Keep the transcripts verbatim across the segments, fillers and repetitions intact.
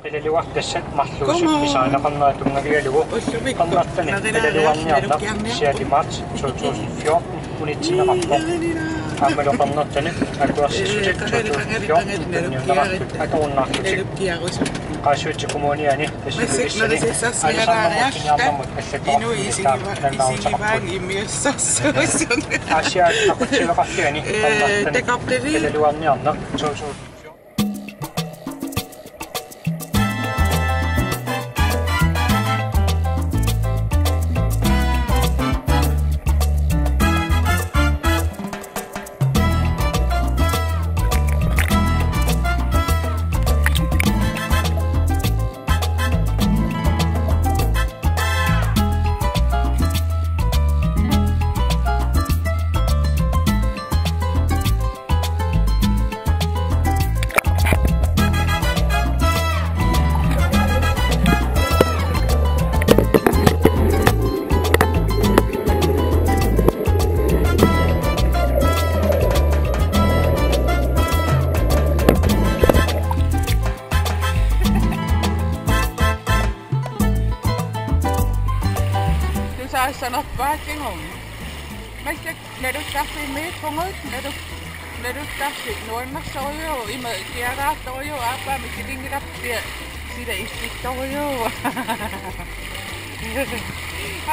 Qilaliuartassat marluusut pisaanaqarnerat tunngavigalugu ullumi qernertanik qilaliuarniarneq sialimaat to tusind fjorten unitsinneqarpoq. Aammalu qernertanik akuersissutit to tusind fjorten tunniunneqartut atorunnaarlutik. Qaasuitsup Kommuniani Qassutilissani aalisarnermut siniarnermut allattoortumiittaa nalunaaruteqarpoq. Aasiaat aqutsiveqarfiani qernertanik qilaliuarniarneq to tusind fjorten. Tusaassarnerpaatigut. Massakkut naluttarfimmiippugut, nalu-, naluttarfik nuannersorujuuvoq, ima kiaraartorujuuvoq, aappaamik kilinngilarput sila issittorujuuvoq.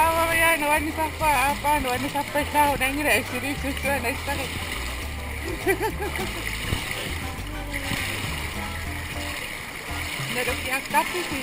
Aavavia nuannisarpaa, aappaa nuannisarpallaarunanngilaq, assiliissussua nassari. Nalukkiartarpisi?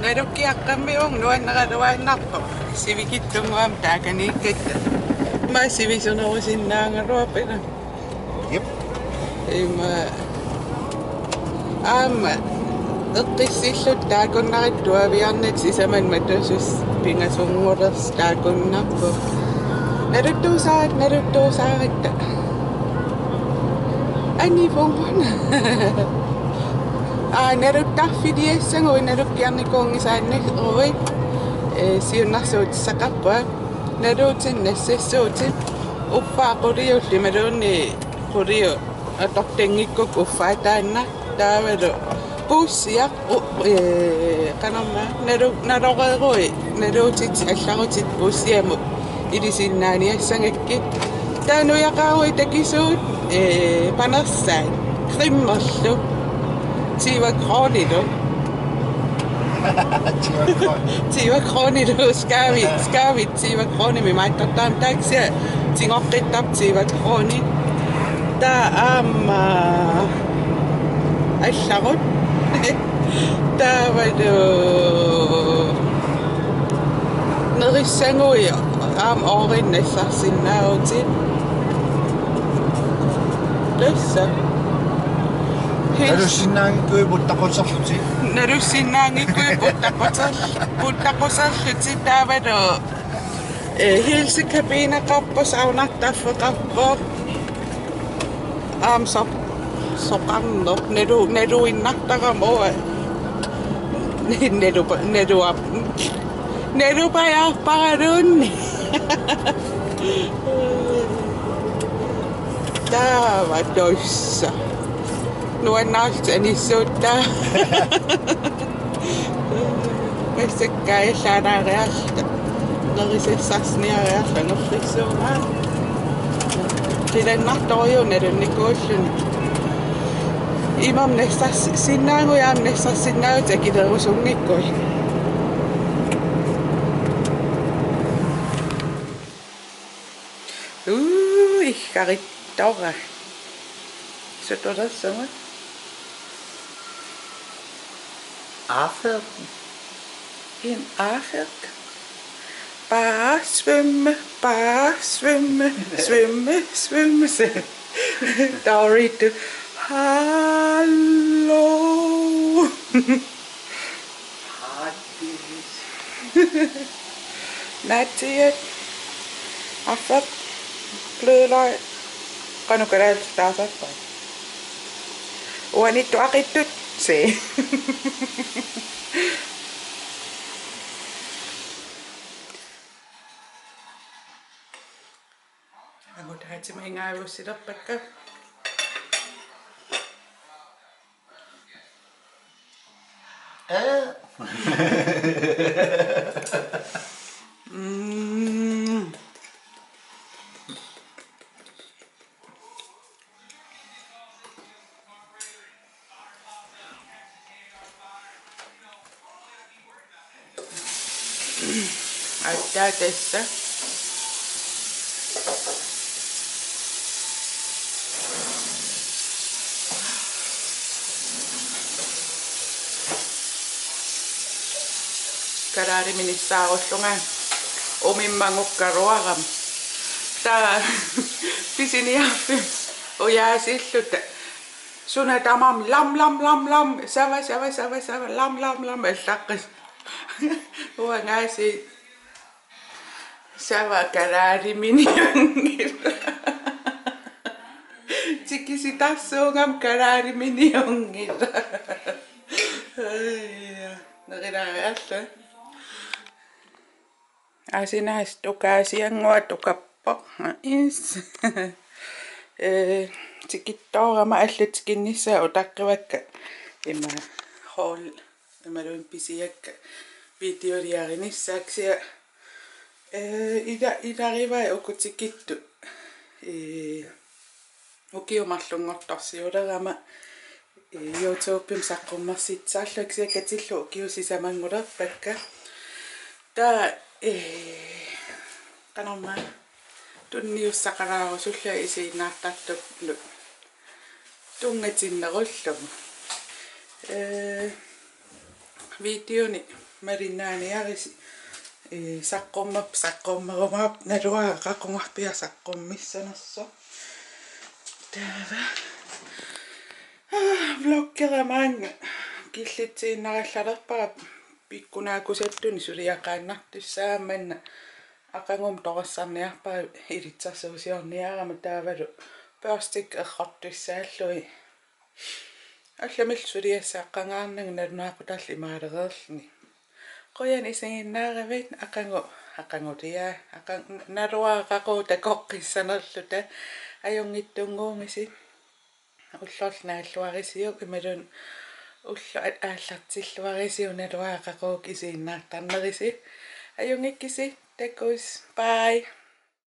Nalukkiaqqammiuvoq nuanneraluaannarpoq. Sivikitsunnguamik taakaniikkatta. Ima sivisunerusinnaagaluarpara. Jep. Ima aamma eqqissilluta taakkunnarittuaviarnit sisamat matusussat pingasunngulersut taakkunnarpoq. Naluttuusaarutta, naluttuusaarutta. Ani funguna. Aa, naluttarfiliassaguit nalukkiarnikuunngisaannaruit. Ee, siunnersuutissaqarpunga. Naluutit nassassuutit. Uffa quliullit imaluunniit quliu atortanngikkukku uffa taanna. Taavalu puussiaq u-, ee, qanormaa, nalu-, naloreeruit, naluutit allarutit puussiamut ilisinnaaniassagakkit. Taava nujaqaruit takisuut, ee, panersaat, cremerlu, tyve kronilu. Tyve kroni. Tyve kronilu, skaavit, skaavit tyve kronimik maattortarami, taava kisianni tigoqqittarput tyve kroni. Taava aamma allarut. Taavalu nerissaguit aamma oorinnassarsisinnaavutit. Tassa. Hils-. Nalussinnaanngikkuit puttaqquserlutit. Nalussinnaanngikkuit puttaqquser-, puttaqquserlutit taavalu, ee, hilsekabineqarpoq, saunartarfeqarpoq. Aamma so-, soqarneq, nalu-, naluinnartarama uanga. Nalupa-, naluap-, nalupajaarparaluunniit. Taava tassa. Nuannaarlutik anissuuttaa. Massakkut kaajallaalaariarluta. Nerisassarsinnaareerluta nerrissuumaa. Qilannartorujuuvoq nalunnikuulluni. Imam nessas-, sinnaagu ja nessas-, sinnaagu takiderusunngikkuit. Ui, karittora. Sutulersunga. Affald. En affald. Bare svømme, bare svømme, svømme, svømme, svømme. Dorito. Hallo. Natsiat. Affald. Glødløg. Qanoq kalaallisut taasarpaat? Uaniittoq aqittut. Se. Angutaatimi ingaavussillerpakka. Ee. Mm. Aatsaat tassa. Kalaaliminissaarullunga umimmagukkaluarama. Taava pisiniarfimmi ujaasilluta. Suna tamarmi lam, lam, lam, lam. Sava, sava, sava, sava. Lam, lam, lam. Allaqqis. Uangaasiit. Sava kalaaliminiunngilaq. Tikisitarsuugami kalaaliminiunngilaq. Ai, ja. Nerilaariarlu. Asinaas tukaasiannguaq tukappoq. Is. Ee, tikittoorama allat tikinnissaat utaqqivakka. Ima haul, imaluunniit pisiakka videoliarinissaat kisianni, ee, ila-, ilarivai uku tikittut. Ee, ukiut marlunngortorsiulerama, ee, YouTubemi saqqummersitsisarlunga kisianni katillugu ukiut sisamanngulerpakka. Taava, ee, qanormaa tunniussaqalaarusullunga isiginnaartartullu tunngatinnerullugu. Ee, videoni malinnaaniarisi, ee, saqqummerpoq, saqqummerumaarpoq, naluara qaqugorpiaq saqqummissanersoq. Taava. Aa, vloggerama maanga killitsiinnarallalerpara pikkunaakkusattunik suliaqaannartussaammat, aqagumut torersarniarpara ilitsersuusiorniarama taavalu børstikka errortussaallugit. Allamillu suliassaqangaarnanga nalunaaqutarlu imaalereerluni. Qujanaq isiginnaaravit, aqagu, aqaguliaa, aqagu, naluara qaqugu takoqqissanerluta, ajunngitsunnguugisi. Ullorlu naalluarisiuk imaluunniit ulloq a-, aallartilluarisiuk naluara qaqugu isiginnaartarnerisi. Ajunngikkisi, takuss', bye.